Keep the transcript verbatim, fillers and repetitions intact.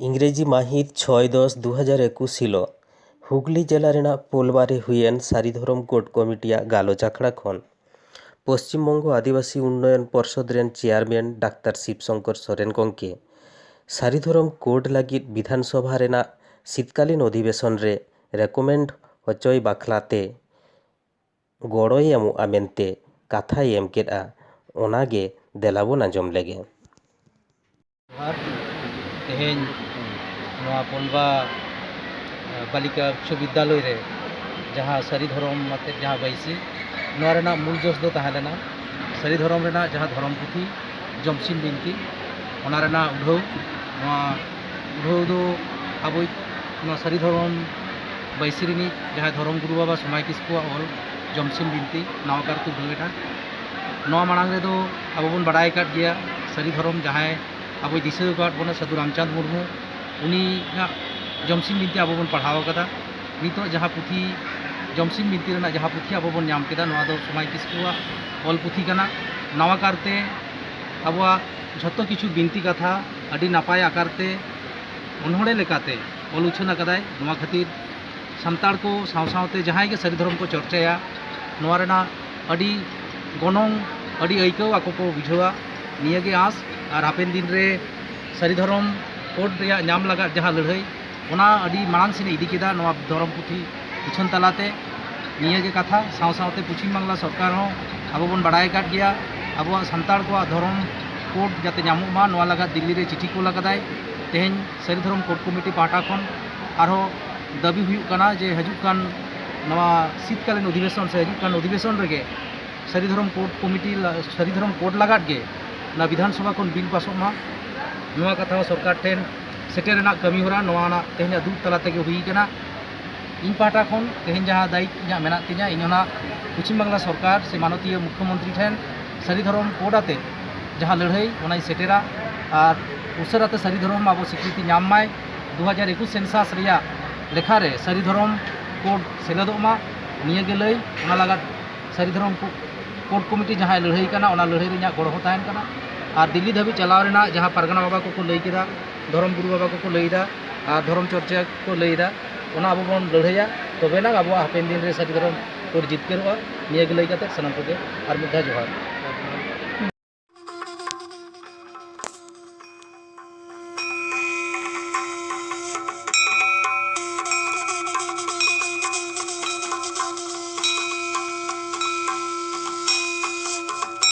ᱤᱝᱨᱮᱡᱤ ᱢᱟᱹᱦᱤᱛ ᱪᱷᱚᱭ ᱫᱚᱥ ᱫᱩ ᱦᱟᱡᱟᱨ ᱮᱠᱩᱥ ᱦᱤᱞᱳᱜ ᱦᱩᱜᱽᱞᱤ ᱡᱮᱞᱟ ᱨᱮᱱᱟᱜ ᱯᱳᱞᱵᱟ ᱨᱮ ᱦᱩᱭᱮᱱ ᱥᱟᱹᱨᱤ ᱫᱷᱚᱨᱚᱢ ᱠᱳᱰ ᱠᱚᱢᱤᱴᱤᱭᱟᱜ ᱜᱟᱞᱚᱪ ᱟᱠᱷᱲᱟ ᱠᱷᱚᱱ ᱯᱚᱥᱪᱤᱢ ᱵᱚᱝᱜᱚ ᱟᱹᱫᱤᱵᱟᱹᱥᱤ ᱩᱱᱱᱚᱭᱚᱱ ᱯᱚᱨᱥᱚᱫ ᱨᱮᱱ ᱪᱮᱭᱟᱨᱢᱮᱱ ᱰᱟᱠᱛᱟᱨ ᱥᱤᱵ ᱥᱚᱝᱠᱚᱨ ᱥᱚᱨᱮᱱ ᱜᱚᱢᱠᱮ ᱥᱟᱹᱨᱤ ᱫᱷᱚᱨᱚᱢ ᱠᱳᱰ ᱞᱟᱹᱜᱤᱫ ᱵᱤᱫᱷᱟᱱ ᱥᱚᱵᱷᱟ ᱨᱮᱱᱟᱜ ᱥᱤᱛᱠᱟᱞᱤᱱ ᱚᱫᱷᱤᱵᱮᱥᱚᱱ ᱨᱮ ᱨᱮᱠᱚᱢᱮᱱᱰ ᱦᱚᱪᱚᱭ ᱵᱟᱠᱷᱨᱟ ᱛᱮ ᱜᱚᱲᱚᱭ ᱮᱢᱚᱜᱼᱟ ᱢᱮᱱᱛᱮ ᱠᱟᱛᱷᱟᱭ ᱮᱢ ᱠᱮᱫᱼᱟ᱾ ᱚᱱᱟᱜᱮ ᱫᱮᱞᱟ ᱵᱚᱱ ᱟᱸᱡᱚᱢ ᱞᱮᱜᱮ᱾ ᱟᱨ ᱛᱮᱦᱮᱧ ᱱᱚᱣᱟ ᱯᱚᱞᱵᱟ, ᱮ, ᱵᱟᱞᱤᱠᱟ ᱩᱪᱪᱚ ᱵᱤᱫᱽᱫᱟᱞᱚᱭ ᱨᱮ ᱡᱟᱦᱟᱸ ᱥᱟᱹᱨᱤ ᱫᱷᱚᱨᱚᱢ ᱟᱛᱮᱫ ᱡᱟᱦᱟᱸ ᱵᱟᱹᱭᱥᱤ, ᱱᱚᱣᱟ ᱨᱮᱱᱟᱜ ᱢᱩᱞ ᱡᱚᱥ ᱫᱚ ᱛᱟᱦᱮᱸ ᱞᱮᱱᱟ ᱥᱟᱹᱨᱤ ᱫᱷᱚᱨᱚᱢ ᱨᱮᱱᱟᱜ ᱡᱟᱦᱟᱸ ᱫᱷᱚᱨᱚᱢ ᱯᱩᱛᱷᱤ ᱡᱚᱢᱥᱤᱢ ᱵᱤᱱᱛᱤ, ᱚᱱᱟ ᱨᱮᱱᱟᱜ ᱩᱰᱷᱟᱹᱣ᱾ ᱱᱚᱣᱟ ᱩᱰᱷᱟᱹᱣ ᱫᱚ ᱟᱵᱚᱭᱤᱡ ᱱᱚᱣᱟ ᱥᱟᱹᱨᱤ ᱫᱷᱚᱨᱚᱢ ᱵᱟᱹᱭᱥᱤ ᱨᱤᱱᱤᱡ ᱡᱟᱦᱟᱸᱭ ᱫᱷᱚᱨᱚᱢ ᱜᱩᱨᱩ ᱵᱟᱵᱟ ᱥᱚᱢᱟᱭ ᱠᱤᱥᱠᱩᱣᱟᱜ ᱚᱞ ᱡᱚᱢᱥᱤᱢ ᱵᱤᱱᱛᱤ ᱱᱟᱣᱟ ᱠᱟᱨᱛᱮ ᱩᱰᱷᱟᱹᱣ ᱮᱱᱟ᱾ ᱱᱚᱣᱟ ᱢᱟᱲᱟᱝ ᱨᱮᱫᱚ ᱟᱵᱚ ᱵᱚᱱ ᱵᱟᱲᱟᱭ ᱟᱠᱟᱫ ᱜᱮᱭᱟ, ᱥᱟᱹᱨᱤ ᱫᱷᱚᱨᱚᱢ ᱡᱟᱦᱟᱸᱭ ᱟᱵᱚᱭ ᱫᱤᱥᱟᱹ ᱟᱠᱟᱫ ᱵᱚᱱᱟ ᱥᱟᱹᱫᱷᱩ ᱨᱟᱢᱪᱟᱸᱫᱽ ᱢᱩᱨᱢᱩ, ᱩᱱᱤᱭᱟᱜ ᱡᱚᱢᱥᱤᱢ ᱵᱤᱱᱛᱤ ᱟᱵᱚ ᱵᱚᱱ ᱯᱟᱲᱦᱟᱣ ᱟᱠᱟᱫᱟ᱾ ᱱᱤᱛᱚᱜ ᱡᱟᱦᱟᱸ ᱯᱩᱛᱷᱤ, ᱡᱚᱢᱥᱤᱢ ᱵᱤᱱᱛᱤ ᱨᱮᱱᱟᱜ ᱡᱟᱦᱟᱸ ᱯᱩᱛᱷᱤ ᱟᱵᱚ ᱵᱚᱱ ᱧᱟᱢ ᱠᱮᱫᱟ, ᱱᱚᱣᱟ ᱫᱚ ᱥᱚᱢᱟᱭ ᱠᱤᱥᱠᱩᱣᱟᱜ ᱚᱞ ᱯᱩᱛᱷᱤ ᱠᱟᱱᱟ᱾ ᱱᱟᱣᱟ ᱠᱟᱨᱛᱮ ᱟᱵᱚᱣᱟᱜ ᱡᱷᱚᱛᱚ ᱠᱤᱪᱷᱩ ᱵᱤᱱᱛᱤ ᱠᱟᱛᱷᱟ ᱟᱹᱰᱤ ᱱᱟᱯᱟᱭ ᱟᱠᱟᱨ ᱛᱮ ᱚᱱᱚᱬᱦᱮ ᱞᱮᱠᱟᱛᱮ ᱚᱞ ᱩᱪᱷᱟᱹᱱ ᱟᱠᱟᱫᱟᱭ᱾ ᱱᱚᱣᱟ ᱠᱷᱟᱹᱛᱤᱨ ᱥᱟᱱᱛᱟᱲ ᱠᱚ ᱥᱟᱶ ᱥᱟᱶᱛᱮ ᱡᱟᱦᱟᱸᱭ ᱜᱮ ᱥᱟᱹᱨᱤ ᱫᱷᱚᱨᱚᱢ ᱠᱚ ᱪᱚᱨᱪᱟᱭᱟ, ᱱᱚᱣᱟ ᱨᱮᱱᱟᱜ ᱟᱹᱰᱤ ᱜᱚᱱᱚᱝ, ᱟᱹᱰᱤ ᱟᱹᱭᱠᱟᱹᱣ ᱟᱠᱚ ᱠᱚ ᱵᱩᱡᱷᱟᱹᱣᱟ᱾ ᱱᱤᱭᱟᱹ ᱜᱮ ᱟᱸᱥ᱾ ᱟᱨ ᱦᱟᱯᱮᱱ ᱫᱤᱱ ᱨᱮ ᱥᱟᱹᱨᱤ ᱫᱷᱚᱨᱚᱢ ᱠᱳᱰ ᱨᱮᱭᱟᱜ ᱧᱟᱢ ᱞᱟᱜᱟᱫ ᱡᱟᱦᱟᱸ ᱞᱟᱹᱲᱦᱟᱹᱭ, ᱚᱱᱟ ᱟᱹᱰᱤ ᱢᱟᱲᱟᱝ ᱥᱮᱫ ᱮ ᱤᱫᱤ ᱠᱮᱫᱟ ᱱᱚᱣᱟ ᱫᱷᱚᱨᱚᱢ ᱯᱩᱛᱷᱤ ᱩᱪᱷᱟᱹᱱ ᱛᱟᱞᱟᱛᱮ᱾ ᱱᱤᱭᱟᱹ ᱜᱮ ᱠᱟᱛᱷᱟ᱾ ᱥᱟᱶ ᱥᱟᱶᱛᱮ ᱯᱚᱪᱷᱤᱢ ᱵᱟᱝᱞᱟ ᱥᱚᱨᱠᱟᱨ ᱦᱚᱸ ᱟᱵᱚ ᱵᱚᱱ ᱵᱟᱲᱟᱭ ᱟᱠᱟᱫ ᱜᱮᱭᱟ, ᱟᱵᱚᱣᱟᱜ ᱥᱟᱱᱛᱟᱲ ᱠᱚᱣᱟᱜ ᱫᱷᱚᱨᱚᱢ ᱠᱳᱰ ᱡᱟᱛᱮ ᱧᱟᱢᱚᱜ ᱢᱟ, ᱱᱚᱣᱟ ᱞᱟᱜᱟᱫ ᱫᱤᱞᱞᱤ ᱨᱮ ᱪᱤᱴᱷᱤ ᱠᱚᱞ ᱟᱠᱟᱫᱟᱭ᱾ ᱛᱮᱦᱮᱧ ᱥᱟᱹᱨᱤ ᱫᱷᱚᱨᱚᱢ ᱠᱳᱰ ᱠᱚᱢᱤᱴᱤ ᱯᱟᱦᱴᱟ ᱠᱷᱚᱱ ᱟᱨᱦᱚᱸ ᱫᱟᱹᱵᱤ ᱦᱩᱭᱩᱜ ᱠᱟᱱᱟ ᱡᱮ ᱦᱤᱡᱩᱜ ᱠᱟᱱ ᱱᱚᱣᱟ ᱥᱤᱛᱠᱟᱞᱤᱱ ᱚᱫᱷᱤᱵᱮᱥᱚᱱ ᱥᱮ ᱦᱤᱡᱩᱜ ᱠᱟᱱ ᱚᱫᱷᱤᱵᱮᱥᱚᱱ ᱨᱮᱜᱮ ᱥᱟᱹᱨᱤ ᱫᱷᱚᱨᱚᱢ ᱠᱳᱰ ᱠᱚᱢᱤᱴᱤ ᱞᱟ-, ᱥᱟᱹᱨᱤ ᱫᱷᱚᱨᱚᱢ ᱠᱳᱰ ᱞᱟᱜᱟᱫ ᱜᱮ ᱚᱱᱟ ᱵᱤᱫᱷᱟᱱ ᱥᱚᱵᱷᱟ ᱠᱷᱚᱱ ᱵᱤᱞ ᱯᱟᱥᱚᱜ ᱢᱟ, ᱱᱚᱣᱟ ᱠᱟᱛᱷᱟ ᱦᱚᱸ ᱥᱚᱨᱠᱟᱨ ᱴᱷᱮᱱ ᱥᱮᱴᱮᱨ ᱨᱮᱱᱟᱜ ᱠᱟᱹᱢᱤ ᱦᱚᱨᱟ ᱱᱚᱣᱟ ᱨᱮᱱᱟᱜ ᱛᱮᱦᱮᱧᱟᱜ ᱫᱩᱲᱩᱵ ᱛᱟᱞᱟ ᱛᱮᱜᱮ ᱦᱩᱭ ᱠᱟᱱᱟ᱾ ᱤᱧ ᱯᱟᱦᱴᱟ ᱠᱷᱚᱱ ᱛᱮᱦᱮᱧ ᱡᱟᱦᱟᱸ ᱫᱟᱭᱤᱛ ᱤᱧᱟᱹᱜ ᱢᱮᱱᱟᱜ ᱛᱤᱧᱟᱹ, ᱤᱧ ᱚᱱᱟ ᱯᱚᱪᱷᱤᱢ ᱵᱟᱝᱞᱟ ᱥᱚᱨᱠᱟᱨ ᱥᱮ ᱢᱟᱱᱚᱛᱤᱭᱟᱹ ᱢᱩᱠᱷᱭᱚᱢᱚᱱᱛᱨᱤ ᱴᱷᱮᱱ ᱥᱟᱹᱨᱤ ᱫᱷᱚᱨᱚᱢ ᱠᱳᱰ ᱟᱛᱮ ᱡᱟᱦᱟᱸ ᱞᱟᱹᱲᱦᱟᱹᱭ, ᱚᱱᱟᱧ ᱥᱮᱴᱮᱨᱟ᱾ ᱟᱨ ᱩᱥᱟᱹᱨᱟ ᱛᱮ ᱥᱟᱹᱨᱤ ᱫᱷᱚᱨᱚᱢ ᱟᱵᱚ ᱥᱤᱠᱨᱤᱛᱤ ᱧᱟᱢ ᱢᱟᱭ, ᱫᱩ ᱦᱟᱡᱟᱨ ᱮᱠᱩᱥ ᱥᱮᱱᱥᱟᱥ ᱨᱮᱭᱟᱜ ᱞᱮᱠᱷᱟ ᱨᱮ ᱥᱟᱹᱨᱤ ᱫᱷᱚᱨᱚᱢ ᱠᱳᱰ ᱥᱮᱞᱮᱫᱚᱜ ᱢᱟ, ᱱᱤᱭᱟᱹ ᱜᱮ ᱞᱟᱹᱭ᱾ ᱚᱱᱟ ᱞᱟᱜᱟᱫ ᱥᱟᱹᱨᱤ ᱫᱷᱚᱨᱚᱢ ᱠᱳ-, ᱠᱳᱰ ᱠᱚᱢᱤᱴᱤ ᱡᱟᱦᱟᱸᱭ ᱞᱟᱹᱲᱦᱟᱹᱭ ᱠᱟᱱᱟ, ᱚᱱᱟ ᱞᱟᱹᱲᱦᱟᱹᱭ ᱨᱮ ᱤᱧᱟᱹᱜ ᱜᱚᱲᱚ ᱦᱚᱸ ᱛᱟᱦᱮᱱ ᱠᱟᱱᱟ᱾ ᱟᱨ ᱫᱤᱞᱞᱤ ᱫᱷᱟᱹᱵᱤᱡ ᱪᱟᱞᱟᱣ ᱨᱮᱱᱟᱜ ᱡᱟᱦᱟᱸ ᱯᱟᱨᱜᱟᱱᱟ ᱵᱟᱵᱟ ᱠᱚᱠᱚ ᱞᱟᱹᱭ ᱠᱮᱫᱟ, ᱫᱷᱚᱨᱚᱢ ᱜᱩᱨᱩ ᱵᱟᱵᱟ ᱠᱚᱠᱚ ᱞᱟᱹᱭᱫᱟ ᱟᱨ ᱫᱷᱚᱨᱚᱢ ᱪᱚᱨᱪᱟ ᱠᱚ ᱞᱟᱹᱭᱫᱟ, ᱚᱱᱟ ᱟᱵᱚ ᱵᱚᱱ ᱞᱟᱹᱲᱦᱟᱹᱭᱟ, ᱛᱚᱵᱮᱱᱟᱜ ᱟᱵᱚᱣᱟᱜ ᱦᱟᱯᱮᱱ ᱫᱤᱱ ᱨᱮ ᱥᱟᱹᱨᱤ ᱫᱷᱚᱨᱚᱢ ᱠᱳᱰ ᱡᱤᱛᱠᱟᱹᱨᱚᱜᱼᱟ᱾ ᱱᱤᱭᱟᱹ ᱜᱮ ᱞᱟᱹᱭ ᱠᱟᱛᱮ ᱥᱟᱱᱟᱢ ᱠᱚᱜᱮ ᱟᱨ ᱢᱤᱫ ᱫᱷᱟᱣ ᱡᱚᱦᱟᱨ᱾